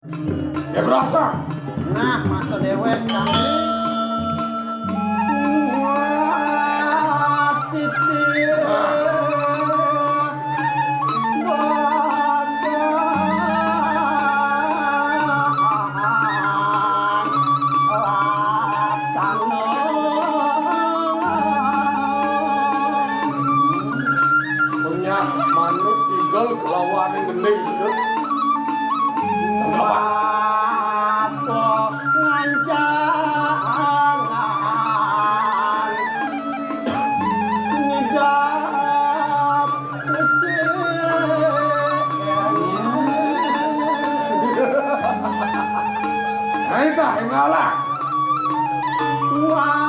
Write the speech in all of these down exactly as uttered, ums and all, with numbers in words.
Ya berasa. Nah, masa dewek kami. Wah, titik. Punya manut igel kelawan yang gending sudah. Apa ngancangan ngidap. Ayo kah, yang ngalah. Wah.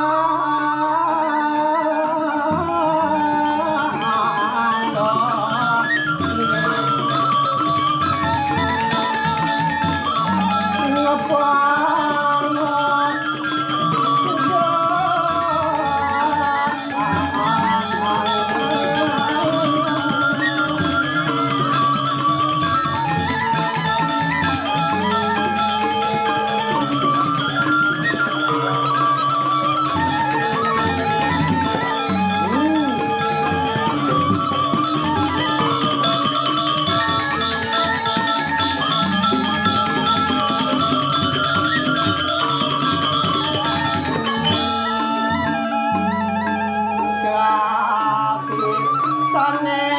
Saneh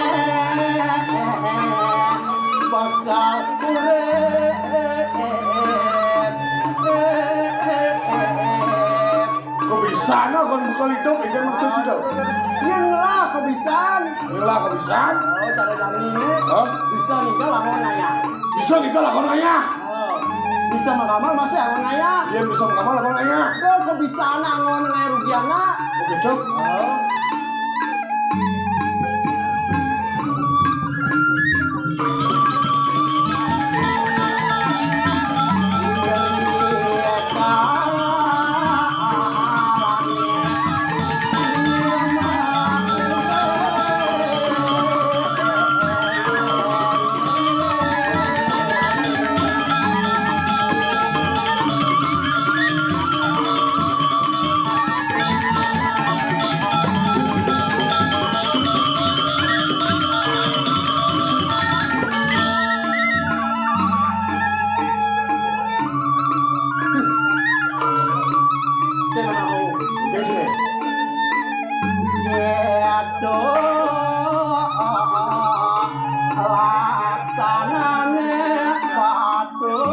bakal urip. Kok bisa, nah, kon buka lido, itu maksud sudah. Yang lah, kok bisa? Yang lah, kok bisa? Oh, cara jani ini. Hah? Bisa nih, kalau mau nanya. Bisa nih, kalau mau nanya. Oh, bisa makamal masih mau nanya. Iya, bisa makamal mau nanya. Kok, kok bisa, nah, mau nanya rugi, anak? Oke, cok. Oh. Laksanane patuh.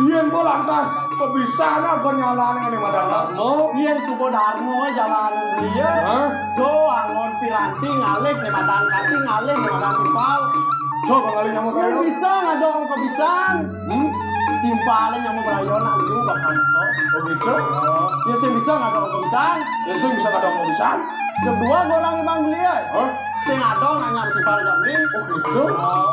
Yen kok lantas kok bisa nggon nyalane ngene Madang Darmo? Yen suba Darmo jalan dia. Hah? Do angon piranti ngalih ne Madang Kanti ngalih ne Madang Timpal. Do kok ngalih nyamuk. Yen bisa ngadong kebisan. Hmm? Timpale nyamuk rayon ayu bakal to. Oh gitu. Oh. Ya sing bisa ngadong kebisan. Ya sing bisa ngadong kebisan. Jam dua gua orang Bang Beli, eh. Hah? Sing ada nanya di Bang Jamil. Oh, gitu? Oh.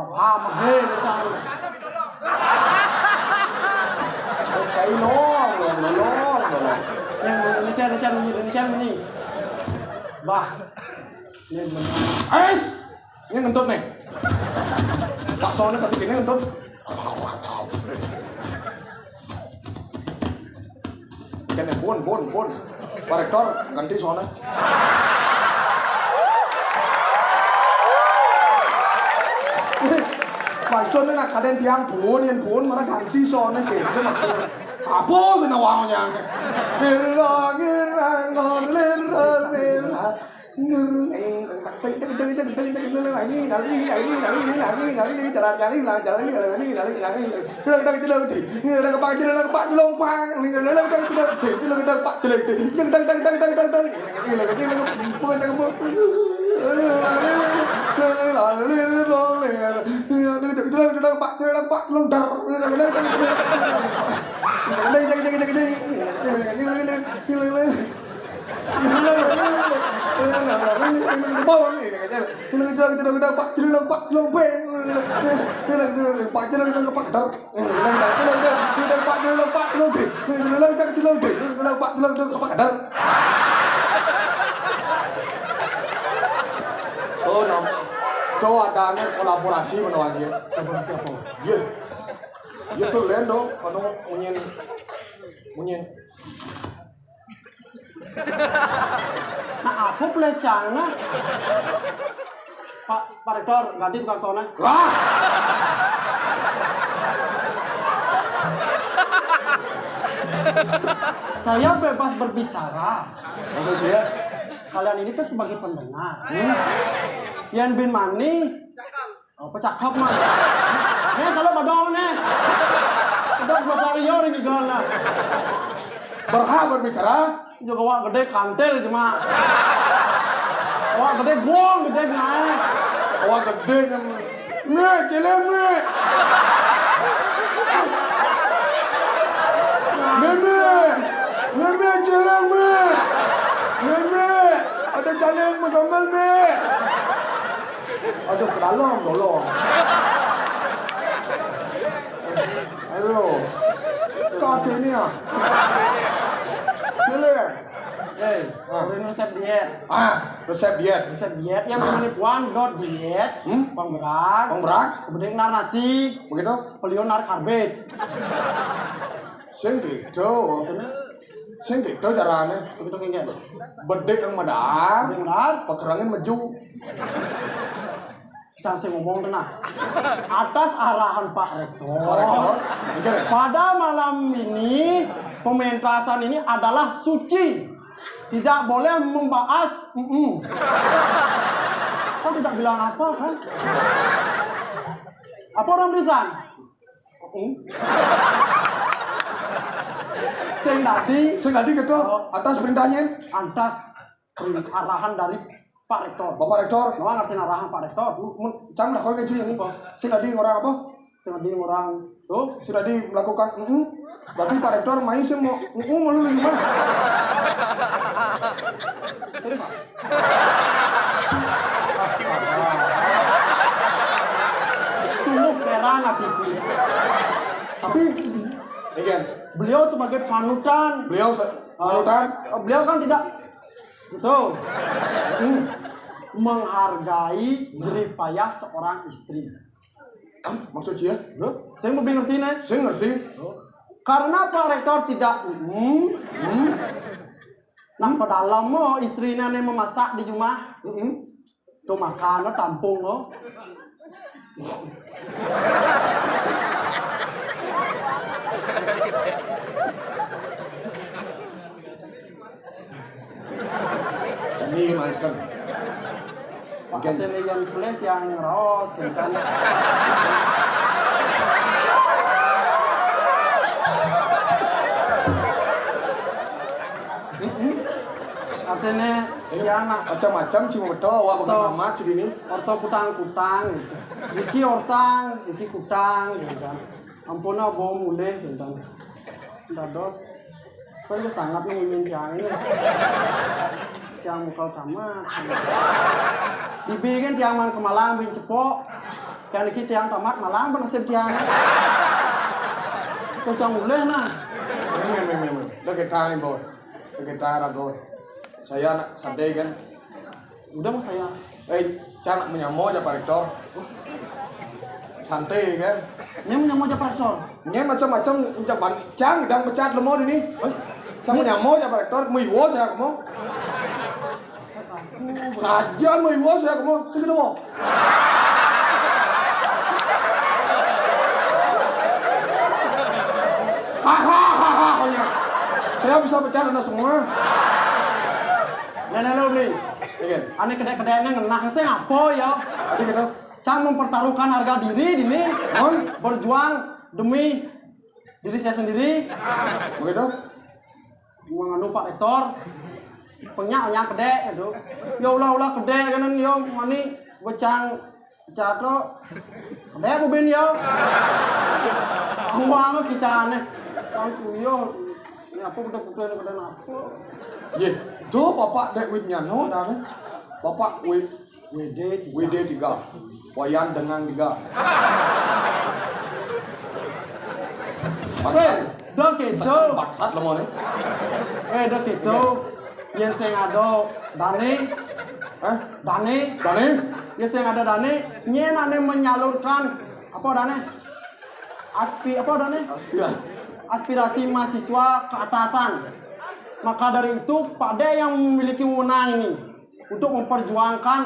Wah, paham, oke, cang. Cai nong, nong, nong, nong. Yang ini, cang, cang, ini, cang, ini. Bah. Ini bener. Ais! Ini ngentut nih. Baksonya tapi gini ngentut. Kene pun, pun, pun. Pak Rektor, ganti soalnya. Maksudnya nak kadang tiang pun, yang pun, mana ganti soalnya gitu maksudnya. Apa sih nawangnya? Lila, lila, lila, lila. Oh, no. Itu ada anu kolaborasi mana lagi? Kolaborasi apa? Iya. Iya tuh, lain dong. Anu, munyin. Munyin. Nah, aku pelecehan, nah. Pak, Pak Rektor, ganti tukang sound. Wah! Saya bebas berbicara. Maksud saya? Kalian ini kan sebagai pendengar. Hmm? Yang bin Mani, apa cakep, Mas? Nih, kalau badong nih. Udah, Mas Aryo ini jual lah. Berhak berbicara? Juga wak gede kantil cuma. Wak gede buang gede naik. Wak gede yang, Mek, celeng, Mek. Mek, Mek. Mek, Mek, celeng, Mek. Mek, Mek. Ada caleng mau gombal, Mek. Aduh, ke dalam, tolong. Aduh. Kaki ni ah. Celeng. Eh, ah. Udah resep diet. Ah, resep diet. Resep diet yang namanya puan dot diet. Hmm? Pang berat. Pang berat. Kemudian nar nasi. Begitu? Pelio nar karbit. Sing gitu. Sing gitu caranya. Begitu kengken. Bedik yang medar. Bedik medar. Pekerangin meju. Cang sing ngomong tenang. Atas arahan Pak Rektor, Pak Rektor, betul. Pada malam ini, pementasan ini adalah suci. Tidak boleh membahas, mm-mm. Kau tidak bilang apa, kan? Apa orang tulisan? Mm-mm. Sing tadi. Sing tadi gitu, oh. Atas perintahnya? Atas arahan dari Pak Rektor. Bapak Rektor. Naon artina rahang Pak Rektor? Mun cang dah kalau kayak gini. Apa? Sing tadi orang apa? Sing tadi orang. Tuh, sing tadi melakukan, mm. Berarti Pak Rektor main sih mau, mm, mau lu gimana? Sorry, Pak. Sungguh heran hatiku. Tapi, iya, beliau sebagai panutan. Beliau se-, panutan. Beliau kan tidak, betul. Hmm. Menghargai jerih payah seorang istri. Maksud sia? Loh, saya mau ngerti nih. Saya ngerti. Karena Pak Rektor tidak, hmm, hmm. Nah, padahal mau istrina nih memasak di rumah. Hmm. Tuh makan, lo tampung lo. Ini manskan. Pak, mungkin ada yang boleh yang raos, gitu kan. Artinya, eh, ya, nak. Macam-macam, cuma betul, awak bukan tamat, cuma ini. Orto kutang-kutang, gitu. Iki ortang, iki kutang, gitu kan. Ampun, ah, bom ulih, gitu kan. Dados. Kan sangat nungguin tiang ini. Tiang mukal tamat. Bibi kan tiang man kemalang bin cepok. Kan iki tiang tamat malang bernasib tiang. Kocang uleh nah. Meme, meme, meme. Udah kita imbau. Udah kita rago. Saya anak sadai kan. Udah mau saya. Eh, cang menyamo aja Pak Rektor. Santai kan? Nyam menyamo aja Pak Rektor. Nyam macam-macam ucapan cang dan pecat lemon ini. Cang menyamo aja Pak Rektor, mau iwo saya mau. Saja mau iwo saya mau, segitu mau. Hahaha, saya bisa pecat anda semua. Nenek lo beli. Iya. Ane kedek-kedek nang ngenah sing apa ya? Tadi kita cang mempertaruhkan harga diri dini. Berjuang demi diri saya sendiri. Begitu? Menganu Pak Rektor. Penyak-penyak kedek gitu. Ya ulah-ulah kedek kanan ya mani becang catro. Kedek bubin ya. Awang kita aneh. Cang kuyo. Ini apa kita putra ini kena apa? Ye, do Bapak Dek Widnyano dah. Bapak Wid W D tiga. W D tiga. Wayan dengan tiga. Weh, dah gitu. Bangsat lo mau nih. Weh, dah gitu. Yen sing ada Dani. Hah? Dani. Dani? Yen sing ada Dani, nyen ane menyalurkan apa Dani? Aspi-, apa Dani? Aspirasi. Aspirasi mahasiswa ke atasan. Maka dari itu, Pak De yang memiliki wewenang ini untuk memperjuangkan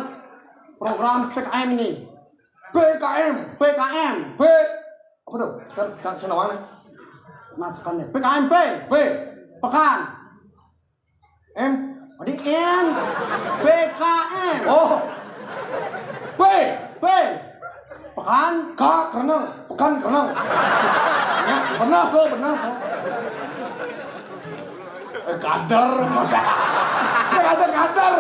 program P K M ini. P K M. P K M. P, apa tuh? Kan, kan senawan ya? Masukannya. P K M P. P. Pekan. M. Tadi M. P K M. Oh. P. P. Pekan. K, kerenang. Pekan kerenang. Ya, benar tuh, benar tuh. Eh, kader. Ada kader.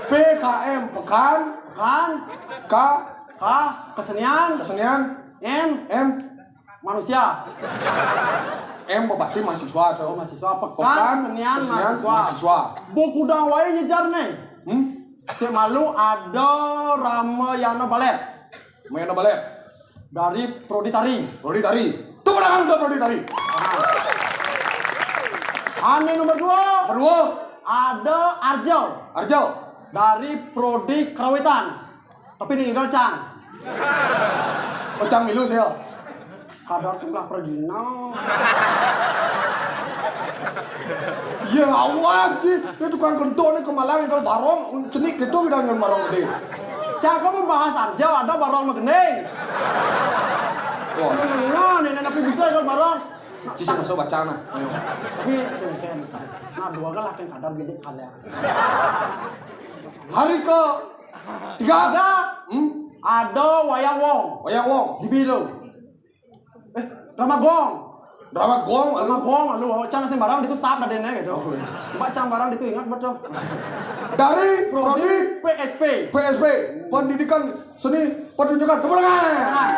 P K M, pekan. Pekan. K. K, kesenian. Kesenian. M. M. Manusia. M, pasti mahasiswa tuh. Oh, mahasiswa. Pekan, pekan, kesenian, kesenian, mahasiswa. Mahasiswa. Buku dang wae nyejar nih. Hmm? Cek malu ada Ramayana Balet. Ramayana Balet. Dari Prodi Tari. Prodi Tari. Tepuk tangan untuk Prodi Tari. Ane nomor dua. Nomor dua. Ada Arjo. Arjo. Dari Prodi Karawitan. Tapi ini gagal, Cang. Oh, Cang milu saya. Kadar sebelah pergi, no. Ya awak sih, dia tukang kentut nih kemalang kalau barong, cenik gitu kita dengan barong gede. Cang, kok membahas Arjo, ada barong mah gede. Wah. Nah, nenek napi bisa kalau barong. Cici masuk baca nah. Ayo. Tapi, nah, dua kan laki kadar gede kalian. Hari ke tiga. Tiga. Hmm? Ada Wayang Wong. Wayang Wong. Di Bilo. Eh, Ramagong. Drama gong, Drama gong, alu, cang sing barang ditu sap dadene gitu. Oh, iya. Mbak cang barang ditu ingat betul. Dari Prodi Prodi P S P. P S P, Pendidikan Seni Pertunjukan. Tepuk tangan.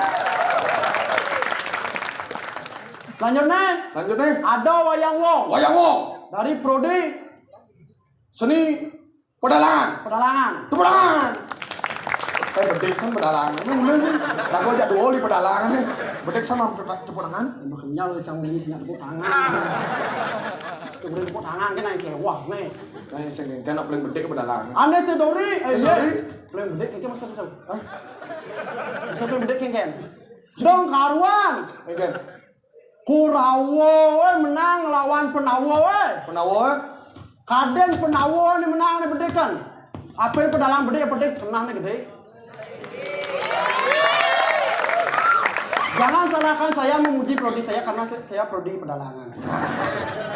Selanjutnya, Selanjutnya, ada Wayang Wong. Wayang Wong. Dari Prodi Seni Pedalangan. Pedalangan. Tepuk tangan. Eh, bedik san pedalangan. Ini udah nih. Lagu aja dua di pedalangan nih. Bedik san tepuk tangan. Emang kenyal cang ini sini tepuk tangan. Tepuk tangan kan naik kewah nih. Nah, sing kena paling bedik pedalangan. Ane sedori, eh, Eh, sorry. Paling bedik itu masa sudah. Hah? Masa paling bedik kan? Dong karuan. Oke. Kurawa, eh, menang lawan Penawa, eh. Penawa, eh. Kadén Penawa nih menang nih bedik kan. Apa yang pedalang bedik, bedik pernah nih gede. Jangan salahkan saya memuji prodi saya karena saya, saya prodi pedalangan.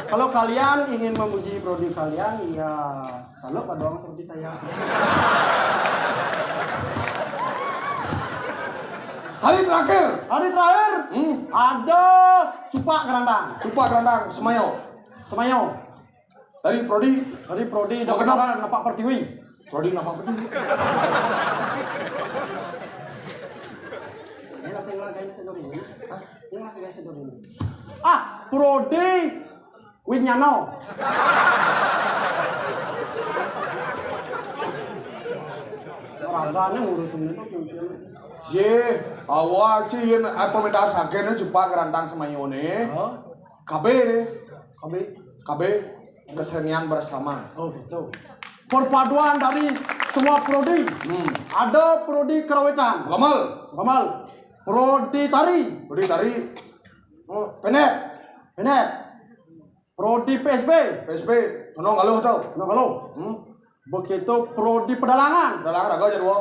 Kalau kalian ingin memuji prodi kalian, ya saluk doang seperti saya. Hari terakhir. Hari terakhir. Hmm. Ada Cupak Gerandang. Cupak Gerandang, Semayo. Semayo. Dari Prodi. Dari Prodi, Mau kenal? Dokter Napak Pertiwi. Prodi Napak Pertiwi. Ini lagi, lagi, lagi, lagi. Hah? Ini lagi, lagi, lagi. Ah, Prodi Winyano. Ragane ngurusin itu pimpinan. Ye, awal sih yen apa minta sagene Cupak Gerandang Semayone. Oh. K B nih. K B. K B, kesenian bersama. Oh, gitu. Perpaduan dari semua prodi. Hmm. Ada prodi karawitan. Gamal. Gamal. Prodi tari. Prodi tari. Oh, pendek. Pendek. Prodi P S B. P S B. Ono galuh tau. Ono galuh. Hmm. Begitu prodi pedalangan. Pedalangan raga aja dua.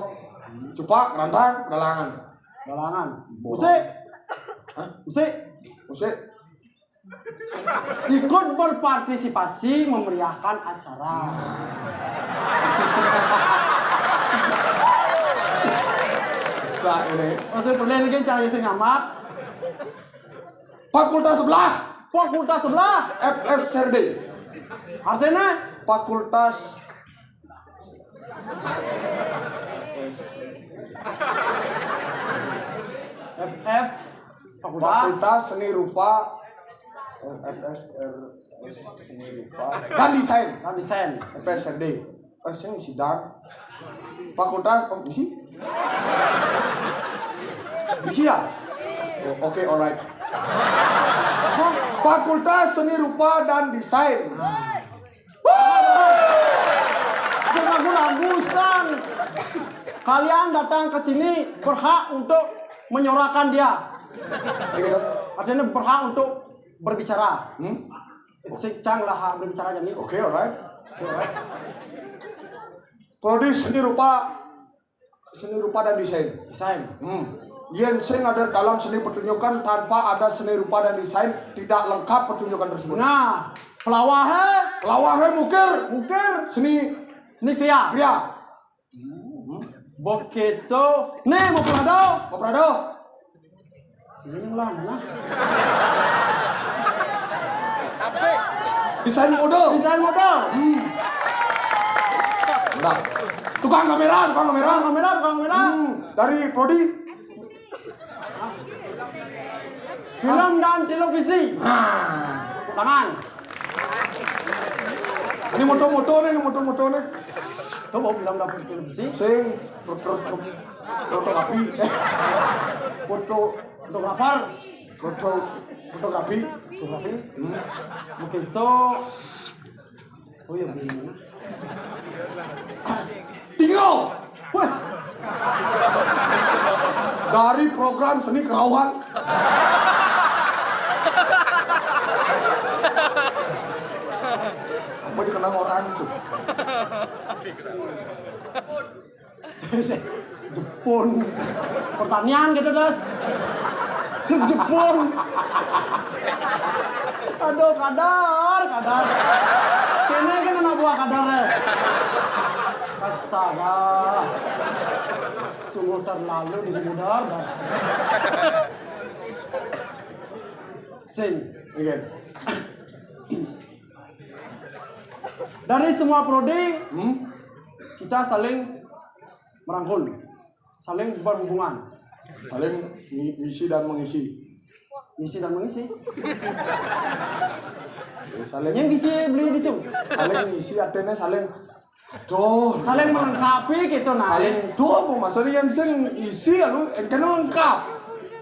Cupak, Gerandang, pedalangan. Pedalangan. Bodoh. Musik. Hah? Musik. Musik. Ikut berpartisipasi memeriahkan acara. Susah ini. Maksud boleh lagi cari sing amat. Fakultas sebelah. Fakultas sebelah. F S R D. Artinya? Fakultas F F. Fakultas. Fakultas Seni Rupa, eh, F S R S Seni Rupa dan Desain. Dan Desain. F S R D. Eh, sing sidang. Fakultas, oh, misi? Misi ya? Oh, oke, alright. Fakultas Seni Rupa dan Desain. Jangan bagusan. Kalian datang ke sini berhak untuk menyuarakan dia. Iya, gitu. Artinya berhak untuk berbicara. Hmm? Sing cang lah berbicara aja nih. Oke, alright. Oke, alright. Prodi Seni Rupa, Seni Rupa dan Desain. Desain. Hmm. Yen sing ada dalam seni pertunjukan, tanpa ada seni rupa dan desain, tidak lengkap pertunjukan tersebut. Nah, pelawahe. Pelawahe mukir. Mukir. Seni. Seni kriya. Kriya. Hmm. Begitu. Nih, mau pelado. Mau pelado. Ini yang lama. Desain model. Desain model. Hmm. Udah. Tukang kamera, tukang kamera. Tukang kamera, tukang kamera. Hmm. Dari Prodi. Film dan televisi. Nah. Tangan. Ini moto-moto nih, ini moto-moto nih. Coba film dan televisi. Sing, pro, pro, pro, fotografi. Foto, fotografer. Foto, fotografi. Fotografi. Hmm. Begitu. Oh iya, bener. Tinggal. Wah. Dari program seni kerauhan. Apa aja kenal orang tuh? Jepun. Pertanian gitu, Das. Jepun. Aduh, kadar, kadar. Kene kan anak buah kadar, eh. Astaga. Sungguh terlalu di mudar, Das. Sing. Oke. Dari semua prodi, hmm? Kita saling merangkul, saling berhubungan. Saling ngisi dan mengisi. Ngisi dan mengisi. Ya, saling. Yang ngisi beli itu. Saling ngisi artinya saling. Aduh. Saling melengkapi gitu nah. Saling tuh apa maksudnya yang sing isi lalu engkau lengkap.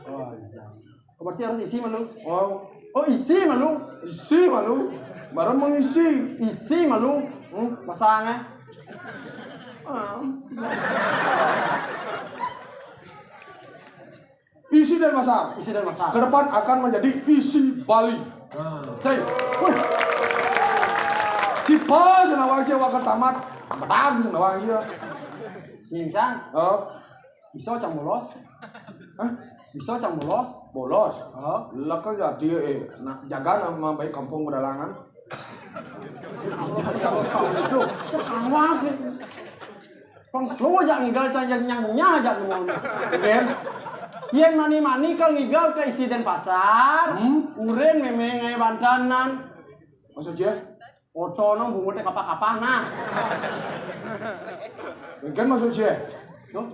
Oh, iya. Berarti harus isi malu. Oh. Oh, isi malu. Isi malu. Baru mengisi. Isi malu. Hmm? Pasangnya. Ah. Isi dan pasang. Isi dan pasang. Ke depan akan menjadi isi Bali. Nah. Say. Wih. Cipa senawang sia wakil tamat. Pedang senawang sia. Nyingsang. Oh. Bisa cang bolos. Hah? Bisa cang bolos. Bolos. Oh. Lah kan jadi eh nak jaga nama baik kampung pedalangan. Itu. Kang wah. Kong lu aja ngigal cang nyang nyah aja lu. Oke. Yen mani-mani kal ngigal ke isi dan pasar, hmm? Urin memeng ae bantanan. Maksudnya? Oto no bungut teh kapah-kapah nah. Mungkin maksudnya? Tuh.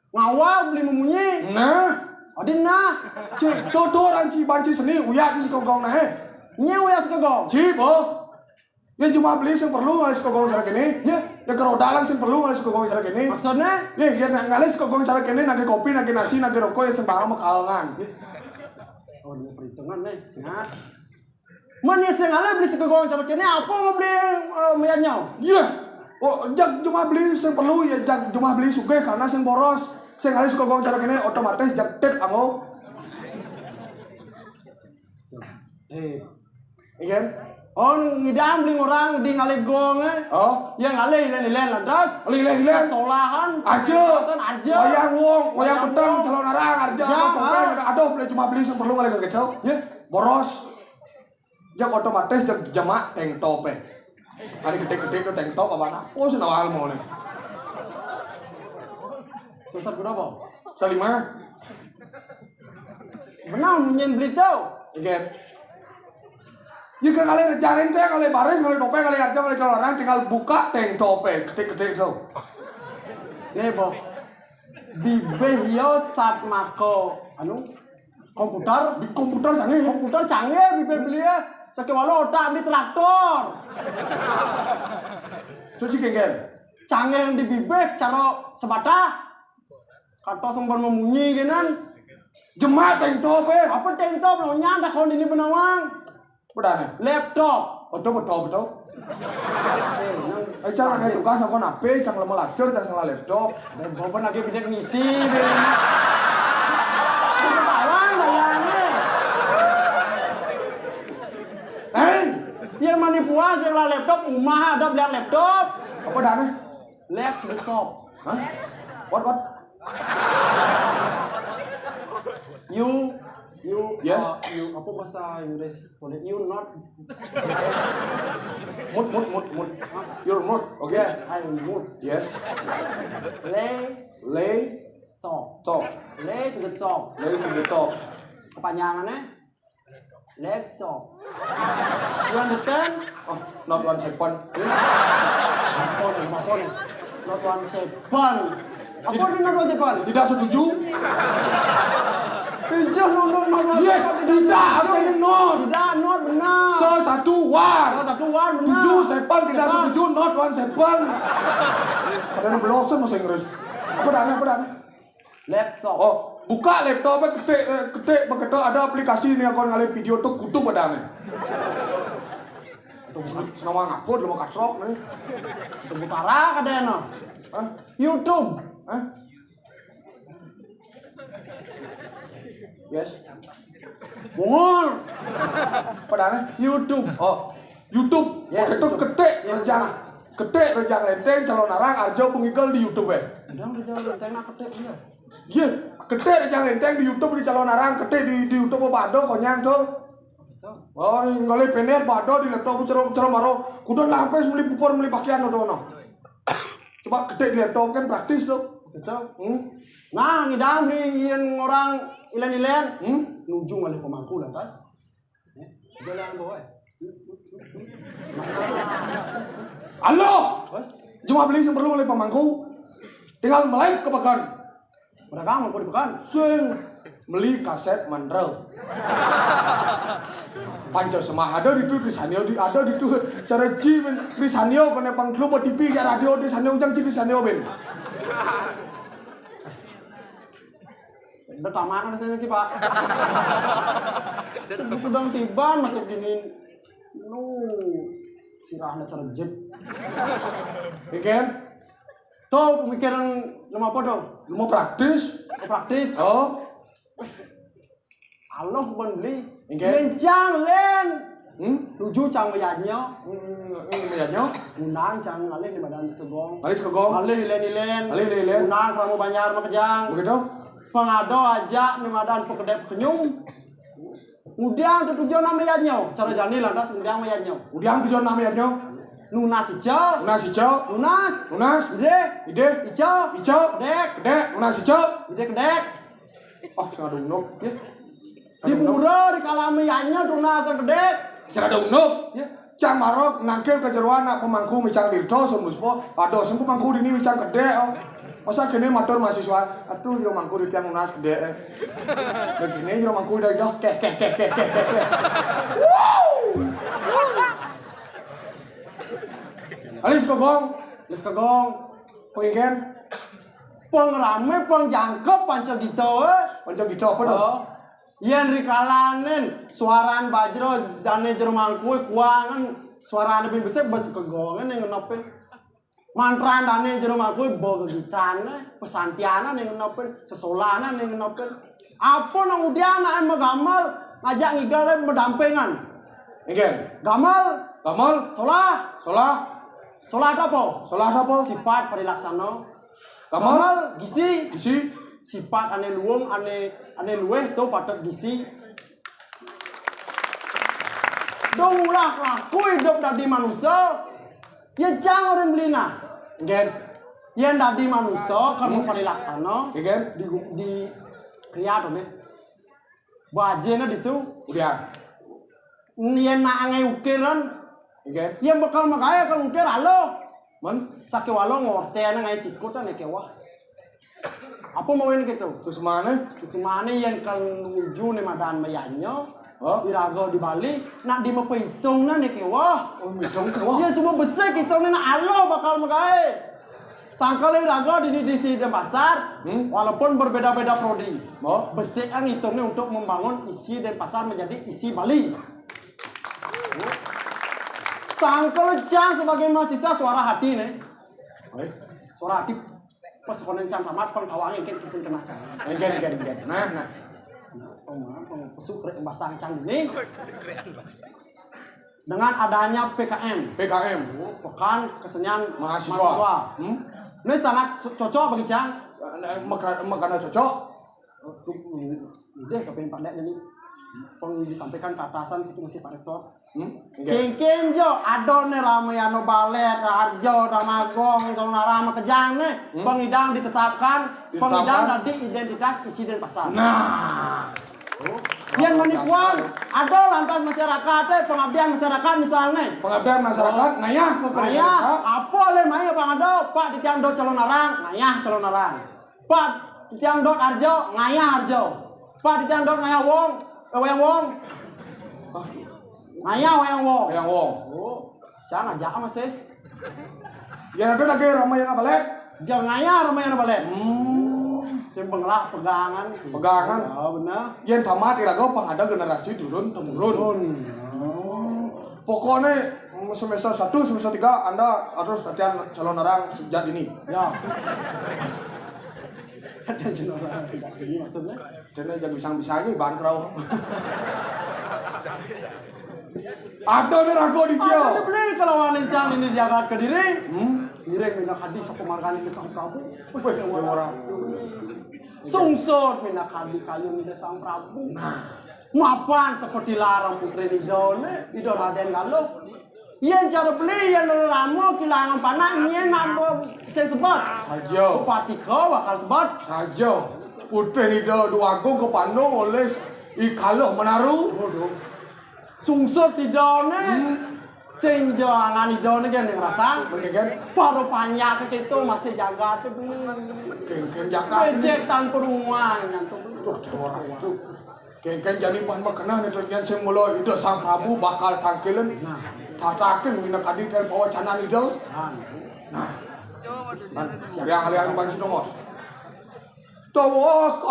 Ngawal beli memunyi. Nah. Adin nah. Cik, tuh tuh orang ci banci seni uyak ci sekogong nah eh. Nye uyak sekogong. Ci boh. Ya cuma beli sing perlu ngalih sekogong cara kene. Ya. Ya kerodalan sing perlu ngalih sekogong cara kene. Maksudnya? Ya, ya ngalih sekogong cara kene nagih kopi, nagih nasi, nagih rokok ya sing bakal makalangan. Oh, ini perhitungan nih. Nah. Mana sing ngalih beli sekogong cara kene apa mau beli uh, meyatnya? Iya. Oh, jak cuma beli sing perlu ya jak cuma beli sugih karena sing boros. Sing ngalih sekogong cara kene otomatis jak tit anggo. Eh, iya kan? Oh, ngidam beli orang di ngalih gong eh. Oh, ya ngalih ilen-ilen lantas. Ngalih ilen-ilen. Sekolahan. Aja. Aja. Wayang wong, wayang peteng, calon arang, aja. Ya, apa topeng, ah. Aduh, beli cuma beli sing perlu ngalih kacau. Ya. Boros. Jak otomatis jak jemak tank top eh. Ada gede-gede ke tank top apa nak? Oh, senawal mau nih. Susah berapa? Salima. Menang nyen beli tau. Oke. Ya kan kalian jaring teh, kalian baris, kalian topeng, kalian aja, kalian orang tinggal buka tank top eh, ketik-ketik tuh. Nih, Bob. Bibih yo sat mako anu komputer. Di komputer canggih. Komputer canggih bibih beli ya. Sakit walau otak di traktor. Suci kengken. Canggih yang di bibih cara sebatah. Kata sumber memunyi genan. Jemak tank top eh. Apa tank top lo nyanda kon ini benawang. Udah nih. Laptop. Betul betul betul. Eh, nang Eh, cang lagi tugas aku nape, cang lemah lacur, cang salah laptop. Dan bawa lagi bidik ngisi. Bawang bayangnya. Eh, ya mani puas yang lah laptop, umah ada beli laptop. Apa dah nih? Laptop. Hah? What what? You, you, Yes. uh, you apa bahasa Inggris? Boleh you not? Mood mood mood mood. Your mood, okay? Yes, I mood. Yes. Lay Lay top. Top. Lay to the top. Lay to the top. Kepanjangannya laptop. You understand? Oh, not one second. Apa nih? Apa nih? Not one second. Apa nih not one second? Tidak setuju. Pinjam untuk not one Iya, second. Tidak, artinya not. Tidak, not benar. So satu one. So satu one benar. Tujuh seven tidak Seven. Setuju, not one seven. Ada yang belok bahasa Inggris. Apa dah, apa dah? Laptop. Oh, buka laptop ketik eh, ketik begitu ada aplikasi nih aku ngalih video tuh kudu pada nih. Senawang apa lu mau kacrok nih? Itu utara kadang no. Hah? YouTube. Hah? Yes. Bungul. Padahal YouTube. Oh, YouTube. Ya, Waktu itu YouTube. Ketik Ya. Rejang. Ketik Rejang Lenteng calon arang arjo pengikel di YouTube eh. Udah udah jalan tengah ketik dia. Iya, ketik Rejang Lenteng di YouTube di calon arang ketik di, di YouTube apa ada konyang tuh. Betul. Oh, ngalih penet bado di laptop cero cero maro. Kudu lampes meli pupur meli pakaian udah no. Coba ketik di laptop kan praktis tuh. Betul. Hmm? Nah, ngidam di yen orang ilen-ilen. Hmm? Nujung oleh pemangku lantas. Jalan boy. Halo. Bos. Cuma beli sing perlu oleh pamangku. Tinggal melai ke pekan. Pedagang mau di pekan. Sing beli kaset mandrel. Panca semah ada di tu, Krisanio di ada di tu. Cara ji men Krisanio kena pang klub T V ya radio Krisanio ujang ji Krisanio ben. Udah tamangan saya lagi, Pak. Sedang tiban masuk gini. Lu sirahnya cerejit. Ikan? Tuh, mikiran nama apa tuh? Ilmu praktis. Praktis. Oh. Aloh ban beli. Ikan? Lencang, len. Hmm? Tujuh cang mayadnya. Hmm, hmm, mayadnya. Undang cang ngalih ni madan sekegong. Ngalih sekegong. Ngalih ilen-ilen. Ngalih ilen-ilen. Undang kamu banjar makejang. Begitu? Pengado aja ni madan pekedep kenyum. Ngudiang tu tujuh nama mayadnya. Cara jani lantas ngudiang mayadnya. Ngudiang tujuh nama mayadnya. Nunas ica. Nunas ica. Nunas. Nunas. Ide. Ide. Ica. Ica. Kedek. Kedek. Nunas ica. Ide kedek. Oh, sing ada unuk. Ya. Di pura di kala mayadnya tunas sing kedek. Sing ada unuk. Ya. Cang marok nangkil ke jeroan nak pemangku micang dirto sembus po. Aduh, sing pemangku dini micang kedek. Oh. Masa kini matur mahasiswa, aduh, jero mangku di tiang nunas kedek. Eh. Begini jero mangku dah dah keh keh keh keh keh keh. Wow. Alis kogong. Alis kogong. Pengiken. Pengrame pengjangkep panca gita, eh. Panca gita apa tuh? Oh. Yen rikalanen suaran bajra dane jero mangku kuangen suarane bin besik bes kegongen yang ngenopin. Mantran dane jero mangku bo gegitane, pesantianan yang ngenopin, sesolanan yang ngenopin. Apa nang udian anake megamel ngajak ngigale medampengan. Nggih. Gamel. Gamel. Solah. Solah. Solah apa? Solah apa? Sifat parilaksana. Gamel. Gamel, gisi. Gisi. Sifat ane luung, ane, ane luweh to patut gisi. Dong ulah laku hidup dadi manusa. Ya cang orang belina. Nggih. Yen dadi manusa karena parilaksana. Nggih. Di, di kriat ne. Bajene ditu. Udah. Yen nak angai ukiran. Nggih. Yen bakal magae kan ukir alo. Men? Sakewala ngortene ngai sikut ane kewah. Apa mau ini gitu? Suksmane? Suksmane yen kan nuju ne madan mayanyo. Oh. Iraga di Bali, nak di mapaitung ne kewah. Oh, maitung kewah. Yen semua besik itung ne nak alo bakal magae. Sangkal iraga di, di, di si Denpasar, hmm? Walaupun berbeda-beda prodi. Oh. Besik ang itung ne untuk membangun isi Denpasar menjadi isi Bali. Sangkal cang sebagai mahasiswa suara hati ne. Oi. Suara hati. Pas konen cang tamat pengkawange kan kisin kena cang. Enggak, enggak, enggak. Nah, nah. Nah, pemahaman, pemahaman pesuk rek basang cang ini. Dengan adanya P K M. P K M. Pekan Kesenian Mahasiswa. Mahasiswa. Hmm? Ini sangat co-, cocok bagi cang. Maka-, makana cocok. Udah, kepengen pandai jadi. Peng disampaikan ke atasan itu masih Pak Rektor. Hmm? Nggih. Kengken jo, ada ne Ramayana Balet, Arjo, Damagong, Sonarama Kejang ne, hmm? Pengidang ditetapkan, ditetapkan. Pengidang dadi identitas isi Denpasar. Nah. Yang menipuan, ada lantas masyarakat, eh, pengabdian masyarakat misalnya. Pengabdian masyarakat, oh. Ngayah ke kerja. Ngayah, desa. Apa le maya pang ada, Pak titiang dot calon arang, ngayah calon arang. Pak titiang dot Arjo, ngayah Arjo. Pak titiang dot ngayah Wong, eh, wayang Wong. Ngayah wayang Wong. Wayang Wong. Oh, cang ajak masih. Ya, ada lagi Ramayana Balet. Jangan ngayah Ramayana Balet. Hmm. Sing pengelah pegangan. Pegangan. Ya, benar. Yen tamat iraga pang ada generasi turun temurun. Turun. Oh. Pokoknya semester satu, semester tiga Anda harus latihan calon arang sejak dini. Ya. Latihan calon arang sejak dini maksudnya? Dene jago bisa-bisa aja bahan kerau. Ada ne raga di dia. Ada beli kalau wanin cang ini jagat Kediri. Hmm? Ngiring minta hadis aku margani ke Sang Prabu. Wih, ya orang. Sungsur minta hadis kayu minta Sang Prabu. Nah. Mapan seperti larang putri di Ida ne, Ida Raden Galuh. Yen cara beli yen rama kilangan panak nyen nambah sing sebet. Saja. Upatika bakal sebet. Saja. Putih Ida Dwagung kepandung oleh I Kaluh Menaru. Waduh. Sungsut Idané. Hmm. Sing jangan Idané kan ngrasang. Bener kan? Para panjak kita masih jagat tuh. Kéngkén jagat. Becek tanpa rumah nyantuk. Tuh, tuh, tuh. Kéngkén jani pan makeneh nih, terus yén sing mula Ida Sang Prabu bakal tangkilin. Nah. Tatakin wina kadi ten pawacanan Ida. Nah. Nah. Liang-liang banci nomos. Tawa